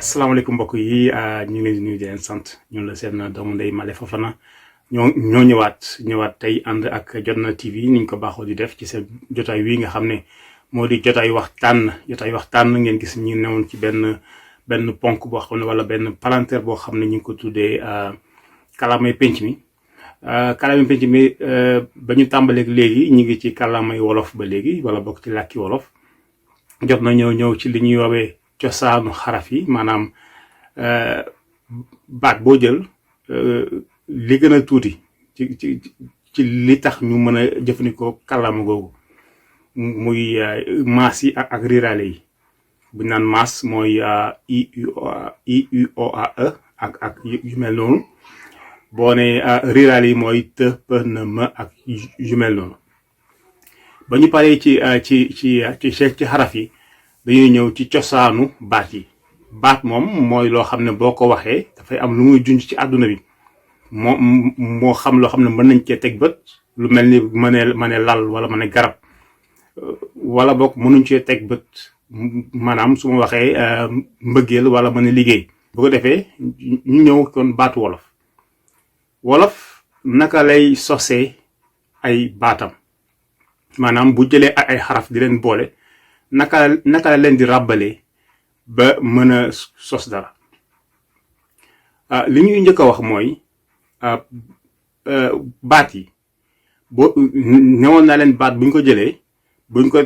asalaamaaleykum mbokk yi ñu ngi leen di nuyu di leen sant ñun la seen doomu ndey Male Fofana ñoo ñëwaat tey ànd ak Jotna TV niñ ko baaxoo di def ci seen jotaay wi nga xam ne moo di jotaay waxtaan ngeen gis ñu newoon ci benn ponk boo xam ne wala benn palanteer boo xam ne ñu ngi ko tuddee kàllaamay penc mi. kàllaamay penc mi ba ñu tàmbaleeg léegi ñu ngi ci kàllaamay wolof ba léegi wala bokk ci làkki wolof jot na ñëw ci li ñuy woowee cosaanu xaraf yi maanaam baat boo jël li gën a tuuti ci li tax ñu mën a jëfandikoo kàllaama googu muy maas yi ak riraale yi bu ñu naan maas mooy IUOAE ak yu mel noonu boo ne riraale yi mooy të p n m ak yu mel noonu ba ñu paree ci xaraf yi dañuy ñëw ci cosaanu baat yi baat moom mooy loo xam ne boo ko waxee dafay am lu muy junj ci àdduna bi moo xam loo xam ne mën nañ cee teg bët lu mel ni ma ne lal wala ma ne garab wala boog mënuñ cee teg bët maanaam su ma waxee mbëggeel wala ma ne liggéey bu ko defee ñu ñëw kon baatu wolof naka lay sosee ay baatam maanaam bu jëlee ay xaraf di leen boole naka la leen di ràbbalee ba mën a sos dara li ñuy njëkk a wax mooy baat yi boo newoon naa leen baat buñ ko jëlee buñ ko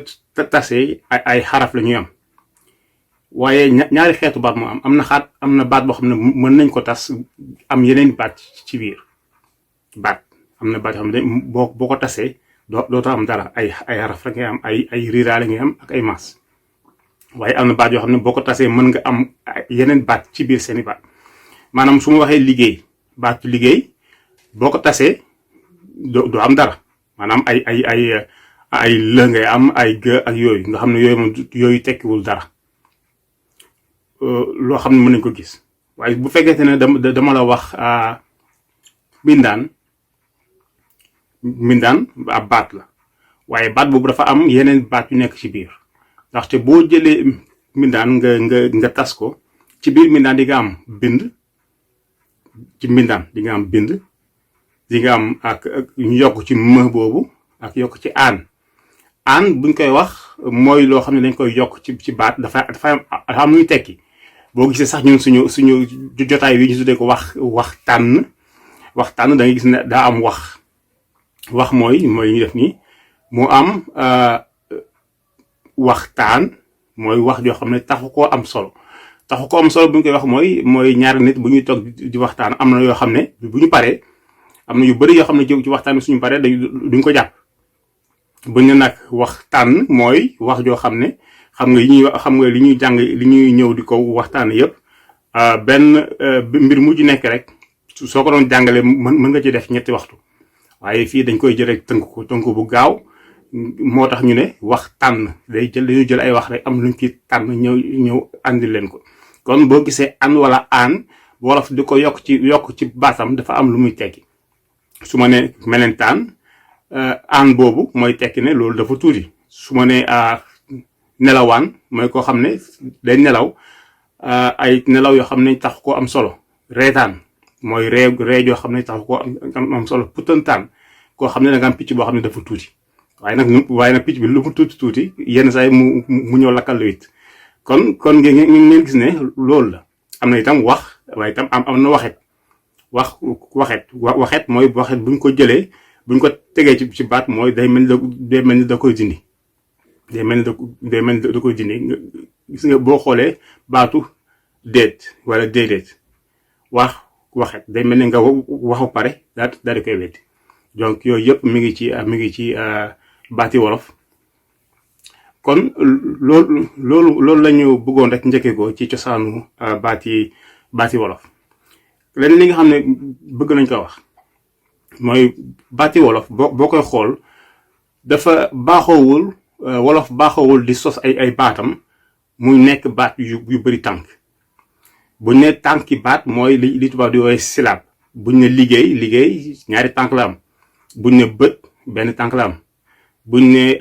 tasee ay xaraf la ñuy am waaye ñaari xeetu baat moo am na baat boo xam ne mën nañ ko tas am yeneen baat ci biir baat am na baat yoo xam ne boo ko tasee dootoo am dara ay xaraf rek ngay am ay riiraale ngay am ak ay maas waaye am na baat yoo xam ne boo ko tasee mën nga am yeneen baat ci biir seeni baat maanaam su ma waxee liggéey baatu liggéey boo ko tasee doo am dara maanaam ay lë ngay am ay gë ak yooyu nga xam ne yooyu moom yooyu tekkiwul dara loo xam ne mën nañ ko gis waaye bu fekkente ne dama la wax mbindaan ab baat la waaye baat boobu dafa am yeneen baat yu nekk ci biir ndaxte boo jëlee mbindaan nga tas ko ci biir mbindaan di nga am bind ci mbindaan di nga am bind di nga am ak ñu yokk ci më boobu ak yokk ci aan buñ koy wax mooy loo xam ne dañ koy yokk ci baat dafa am luy tekki boo gisee sax ñun suñu jotaay wi ñu tuddee ko waxtaan da ngay gis ne daa am wax mooy ñu def nii mu am waxtaan mooy wax joo xam ne taxu koo am solo bu ñu koy wax mooy ñaari nit bu ñuy toog di waxtaan am na yoo xam ne bu ñu paree am na yu bari yoo xam ne ci waxtaan bi suñu paree duñ ko jàpp buñ ne nag waxtaan mooy wax joo xam ne xam nga li ñuy jàng li ñuy ñëw di ko waxtaan yëpp benn mbir mu ci nekk rek soo ko doon jàngalee mën nga ci def ñetti waxtu waaye fii dañ koy jël rek tënk bu gaaw moo tax ñu ne wax tànn dañuy jël ay wax rek am luñ ci tànn ñëw andi leen ko kon boo gisee an wala aan wolof di ko yokk ci baatam dafa am lu muy tekki su ma ne melentaan aan boobu mooy tekki ne loolu dafa tuuti su ma ne nelawaan mooy koo xam ne day nelaw ay nelaw yoo xam ne tax koo am solo reetaan mooy ree joo xam ne tax koo am solo putantaan koo xam ne da nga am picc boo xam ne dafa tuuti waaye nag picc bi lu mu tuuti yenn saa yi mu ñëw lakkal lu it kon ngeen gis ne loolu la am na itam wax waaye itam am na waxet mooy waxet buñ ko jëlee buñ ko tegee ci baat mooy day mel ni da koy dindi day mel ni da koy dindi gis nga boo xoolee baatu déet wala déedéet waxet day mel ni nga waxu pare daal di koy weddi donc yooyu yëpp mi ngi ci baati wolof kon loolu la ñu bëggoon rek njëkkee ko ci cosaanu baati wolof leneen li nga xam ne bëgg nañ ko wax mooy baati wolof boo koy xool dafa wolof baaxoowul di sos ay baatam muy nekk baat yu bari tànk buñ ne tànki baat mooy li tubaab di woowee syllabe buñ ne liggéey ñaari tànk la am buñ ne bët benn tànk la am buñ ne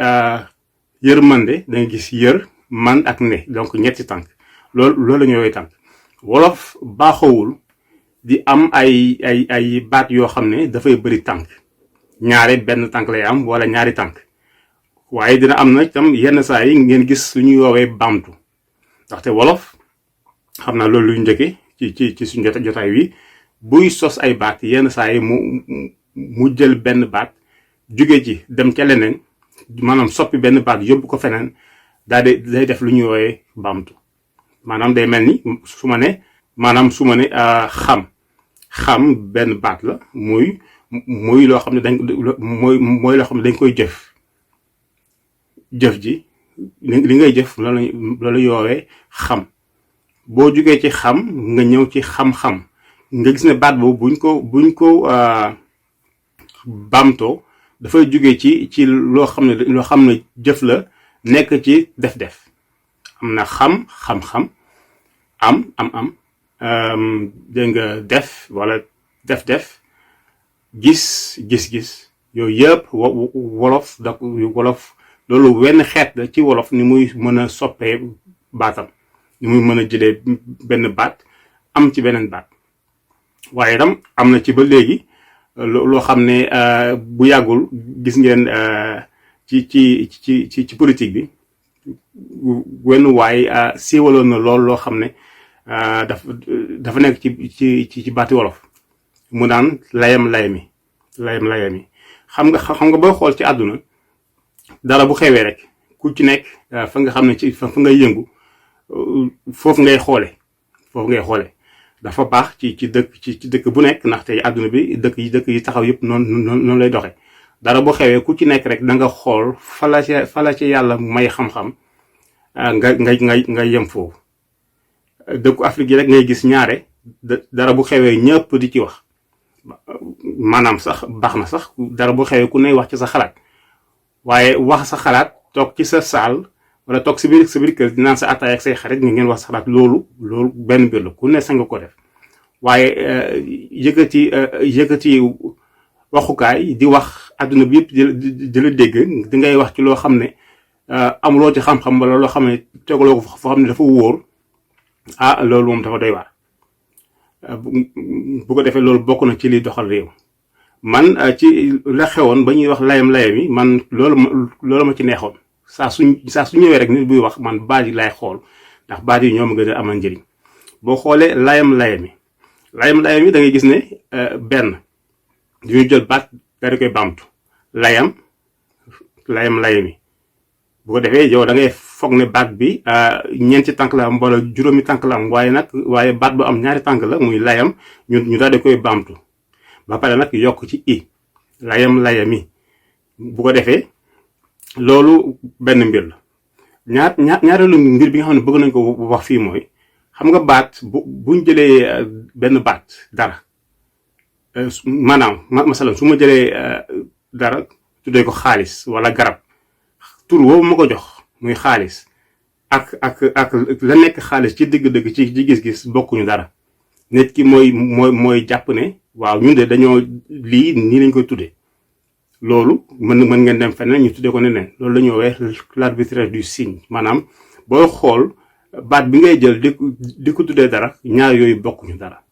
yërmande da nga gis yër man ak ne donc ñetti tànk loolu la ñu woowee tànk wolof baaxowul di am ay baat yoo xam ne dafay bëri tànk ñaare benn tànk lay am wala ñaari tànk waaye dina am na tam yenn saa yi ngeen gis lu ñuy woowee baamtu ndaxte wolof xam naa loolu lu njëkke ci suñu jotaay wi buy sos ay baat yenn saa yi mu jël benn baat jóge ci dem ca leneen maanaam soppi benn baat yóbbu ko feneen daal di day def lu ñuy woowee baamtu maanaam day mel ni su ma ne xam benn baat la muy loo xam ne mooy loo xam ne dañ koy jëf ji li ngay jëf loolu yoowee xam boo jugee ci xam nga ñëw ci xam-xam nga gis ne baat boobu buñ ko baamtoo dafay jugee ci loo xam ne jëf la nekk ci def-def am na xam-xam am dégg nga def wala def-def gis-gis yooyu yëpp wolof loolu wenn xeet la ci wolof ni muy mën a soppee baatam ni muy mën a jëlee benn baat am ci beneen baat waaye itam am na ci ba léegi loo xam ne bu yàggul gis ngeen ci politique bi wenn waay siiwaloon na loo xam ne dafa nekk ci baati wolof mu naan layami xam nga booy xool ci àdduna dara bu xewee rek ku ci nekk fa nga xam ne fa ngay yëngu foofu ngay xoole dafa baax ci dëkk bu nekk ndaxte àdduna bi dëkk yi taxaw yëpp noonu lay doxe dara bu xewee ku ci nekk rek da nga xool fa la ci yàlla may xam-xam nga yem foofu dëkku Afrique yi rek ngay gis ñaare dara bu xewee ñëpp di ci wax maanaam sax baax na sax dara bu xewee ku ne wax ci sa xalaat waaye wax sa xalaat toog ci sa saal wala toog sa biir kër di naan sa ataaya ak say xarit ngeen wax sa xalaat loolu benn mbir la ku ne sa nga ko def waaye yëkkati waxukaay di wax àdduna bi yëpp di la dégg di ngay wax ci loo xam ne amuloo ci xam-xam wala loo xam ne tegaloo ko foo xam ne dafa wóor loolu moom dafa doy waar bu ko defee loolu bokk na ci liy doxal réew man ci la xewoon ba ñuy wax layam yi man loolu ma ci neexoon saa su ñëwee rek nit buy wax man baat yi laay xool ndax baat yi ñoo ma gën a amal njëriñ boo xoolee layam yi da ngay gis ne benn duñu jël baat daal di koy baamtu layam yi bu ko defee yow da ngay foog ne baat bi ñeenti tànk la am wala juróomi tànk la am waaye baat bu am ñaari tànk la muy layam ñu daal di koy baamtu ba pare nag yokk ci i layami bu ko defee loolu benn mbir la ñaareelu mbir bi nga xam ne bëgg nañ ko wax fii mooy xam nga baat buñ jëlee benn baat dara maanaam masalan su ma jëlee dara tuddee ko xaalis wala garab tur woowu ma ko jox muy xaalis ak la nekk xaalis ci dëgg-dëgg ci gis-gis bokkuñu dara nit ki mooy jàpp ne waaw ñun de dañoo lii nii lañ koy tuddee loolu mën ngeen dem feneen ñu tuddee ko neneen loolu la ñuy woowee l'arbitraire du signe maanaam booy xool baat bi ngay jël di ko tuddee dara ñaar yooyu bokkuñu dara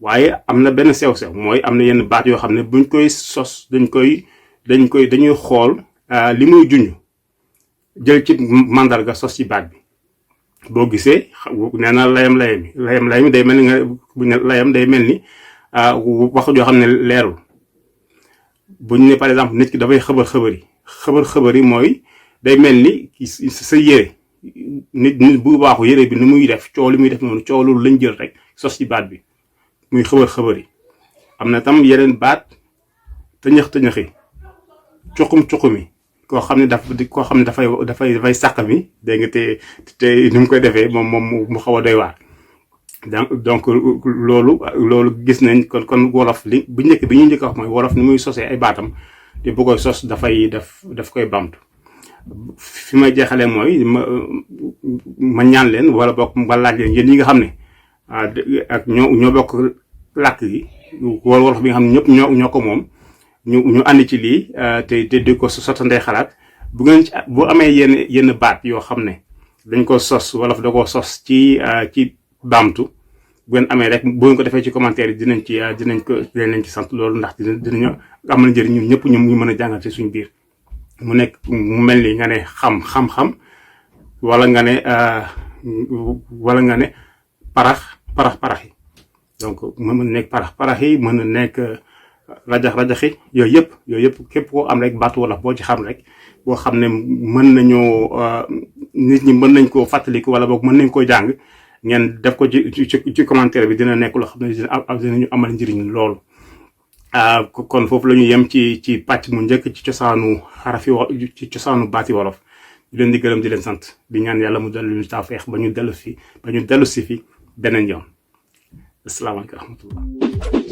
waaye am na benn sew-sew mooy am na yenn baat yoo xam ne buñ koy sos dañuy xool li muy junj jël ci mandarga sos ci baat bi boo gisee nee na layam day mel ni bu ne layam day mel ni wax joo xam ne leerul buñ ne par exemple nit ki dafay xëbar yi mooy day mel ni sa yére nit bu baaxu yére bi ni muy def coow li muy def noonu coow loolu lañ jël rek sos ci baat bi muy xëbar yi am na tam yeneen baat tëñëxi cuqumi koo xam ne dafay sàq mi dégg nga te ni mu koy defee moom mu xaw a doy waar donc loolu gis nañ kon wolof li bu njëkk bi ñuy njëkk a wax mooy wolof ni muy sosee ay baatam te bu koy sos daf koy bamtu fi may jeexalee mooy ma ñaan leen wala bokk ma laaj leen yéen yi nga xam ne ak ñoo bokk làkk yi wala wolof bi nga xam ne ñëpp ñoo ko moom ñu ànd ci lii te di ko sottandee xalaat bu amee yenn baat yoo xam ne dañ ko sos wolof da ko sos ci baamtu bu ngeen amee rek bu ngeen ko defee ci commentaire yi dinañ leen ci sant loolu ndax dinañu amal njëriñ ñun ñëpp ñu mën a jàngal ci suñu biir mu nekk mu mel ni nga ne xam-xam wala nga ne parax yi donc mën na nekk parax yi mën na nekk rajaxi yooyu yëpp képp koo am rek baatu wolof boo ci xam rek boo xam ne mën nañoo nit ñi mën nañ koo fàttaliku wala boog mën nañ koo jàng ngeen def ko ci commentaire bi dina nekk loo xam ne dinañu amal njëriñ loolu. kon foofu la ñu yem ci pàcc mu njëkk ci cosaanu ci cosaanu baati wolof di leen di gërëm di leen sant di ñaan yàlla mu dellu ñu taafeex ba ñu dellu si fi beneen yoon asalaamaaleykum wa rahmatullah